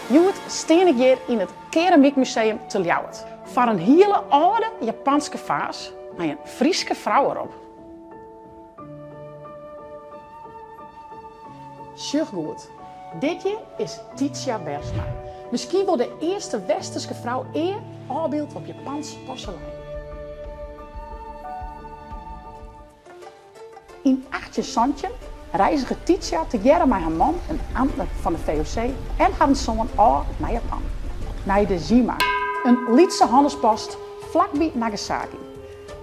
Hjoed stean ik hjir yn it Keramykmuseum te Ljouwert foar in hiele âlde Japanske faas mei in Fryske frou erop. Sjoch goed, dit hjir is Titia Bergsma. Miskien wol de earste westerske frou ea ôfbyld op Japans porselein. Yn 1817 reizige Titia tegearre mei har man, in amtner fan de VOC, en harren soan ôf nei Japan, nei Dejima, in lytse hannelspost flakby Nagasaki,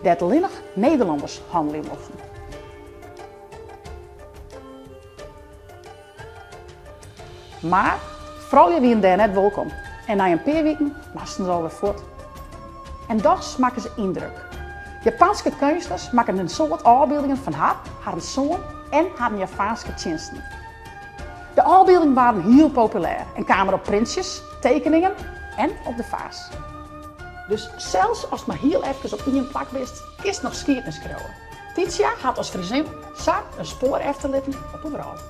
dêr't allinnich Nederlanners hannelje mochten. Mar froulju wienen dêr net wolkom en nei in pear wiken moasten se alwer fuort. En dochs makken se yndruk. Japanske keunstners makken in soad ôfbyldingen fan har, harren soan en harren Javaanske tsjinsten. De ôfbyldingen waarden hiel populêr en kamen op printsjes, tekeningen en op de faas. Dus sels ast mar hiel efkes op ien plak bist, kinst noch skiednis skriuwe. Titia hat as Friesin sa in spoar efterlitten op 'e wrâld.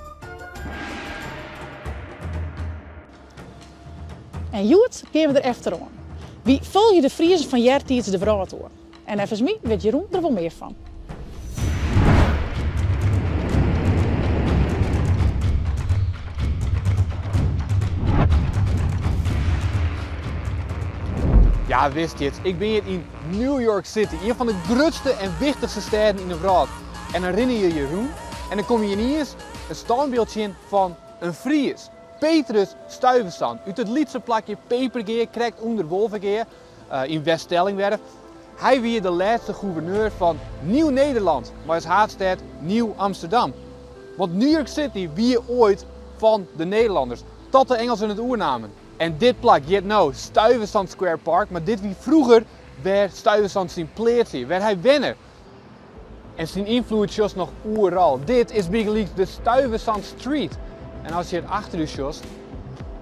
En hjoed gean we der efteroan. Wy folgje de Friezen fan eartiids de wrâld oer. En neffens my wit Jeroen der wol mear fan. Ja, wist je it, ik bin hjir yn New York City, ien fan de grutste en wichtichste stêden yn de wrâld. En dan rinne je hjir rûn en dan komme je yniens in stânbyld tsjin fan in Fries, Petrus Stuyvesant, út it lytse plakje Pepergea, krekt ûnder Wolvegea, yn Weststellingwerf. Hy wie de lêste gûverneur fan Nieuw-Nederland, mei as haadstêd Nieuw-Amsterdam. Want New York City wie oait fan de Nederlanners, tot de Engelsen it oernamen. En dit plak hjit no Stuyvesant Square Park, mar dit wie froeger wêr Stuyvesant syn pleats hie, wêr hy wenne. En syn ynfloed sjochst noch oeral. Dit is bygelyks de Stuyvesant Street. En as je it achter ús sjochst,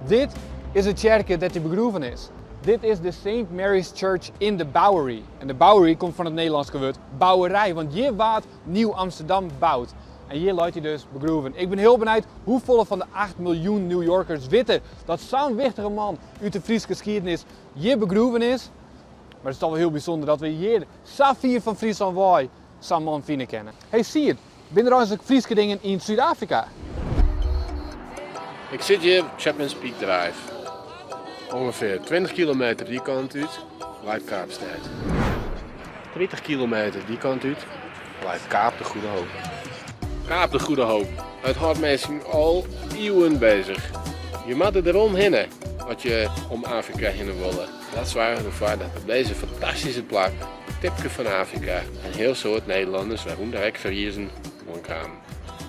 dit is de tsjerke dêr't hy begroeven is. Dit is de Saint Mary's Church in the Bowery. En de Bowery komt fan it Nederlânske wurd bouwerij, want hjir waard Nieuw Amsterdam boud. En hjir leit hy dus begroeven. Ik bin hiel benijd hoefolle fan de 8 miljoen New Yorkers witte dat sa'n wichtige man út de Fryske skiednis hjir begroeven is. Mar it is toch wol hiel bysûnder dat we hjir sa fier fan Fryslân wei sa'n man fine kinne. Hey Sierd, binne der eins ek Fryske dingen yn Súd-Afrika? Ik sit hjir op Chapman's Peak Drive. Ongefear 20 kilometer dy kant út leit Kaapstêd. 30 kilometer dy kant út leit Kaap de Goede Hoop. Kaap de Goede Hoop, it hâldt minsken al iuwen bezich. Je moatte derom hinne as je om Afrika hinne wolle. Dat soarget derfoar dat op dizze fantastyske plak, it tipke fan Afrika, in hiel soad Nederlanners, wêrûnder ek Friezen, oankamen.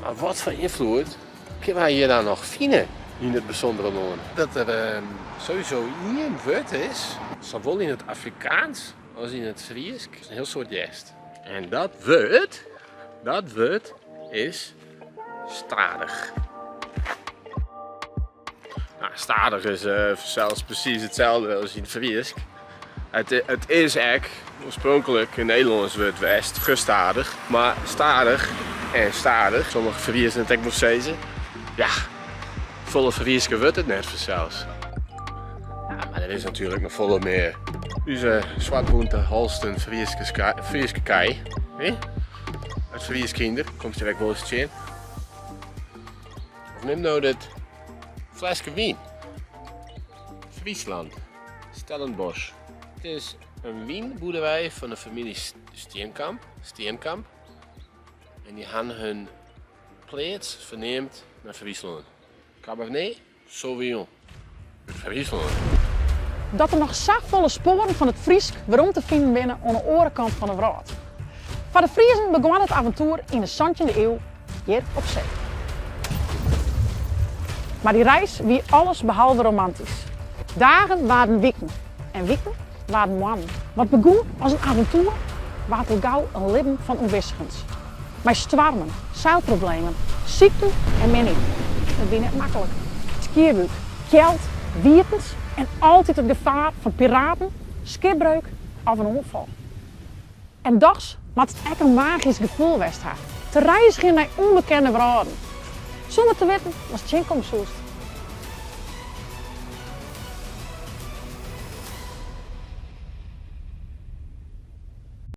Mar wat foar ynfloed kinne wy hjir dan noch fine yn it bysûndere lân? Dat der sowieso ien wurd is, sawol yn it Afrikaans as yn it Frysk, in hiel soad hearst. En dat wurd, dat wurd is stadich. Nou, stadich is fansels presys itselde as yn it Frysk. It, it is ek oarspronklik in Nederlânsk wurd west, gestadig. Mar stadich en stadich, sommige Friezen it ek wol sizze. Ja, folle Frysker wurdt it net fansels. Ja, mar der is natuerlik noch folle mear. Us swartbûnte Holstein Fryske, Fryske kij. It Frysk hynder, komst der ek wolris tsjin. Of nim no dit fleske wyn. Friesland, Stellenbosch. It is in wynboerderij fan de famylje Steenkamp, Steenkamp. En dy han hun pleats ferneamd nei Fryslân. Cabernet Sauvignon út Fryslân. Dat der noch safolle spoaren fan it Frysk werom te finen binne oan 'e oare kant fan 'e wrâld. Foar de Friezen begoan it aventoer yn 'e santjinde iuw hjir op see. Mar dy reis wie alles behalve romantysk. Dagen waarden wiken en wiken waarden moannen. Wat begûn as in aventoer waard al gau in libben fan ûnwissigens. Mei stoarmen, seilproblemen, sykten en min iten. It wie net maklik. Skierbúk, kjeld, wietens en altyd it gefaar fan piraten, skipbreuk of in oanfal. En dochs moat it ek in magysk gefoel west ha, te reizgjen nei ûnbekende wrâlden, sûnder te witten watst tsjinkomme soest.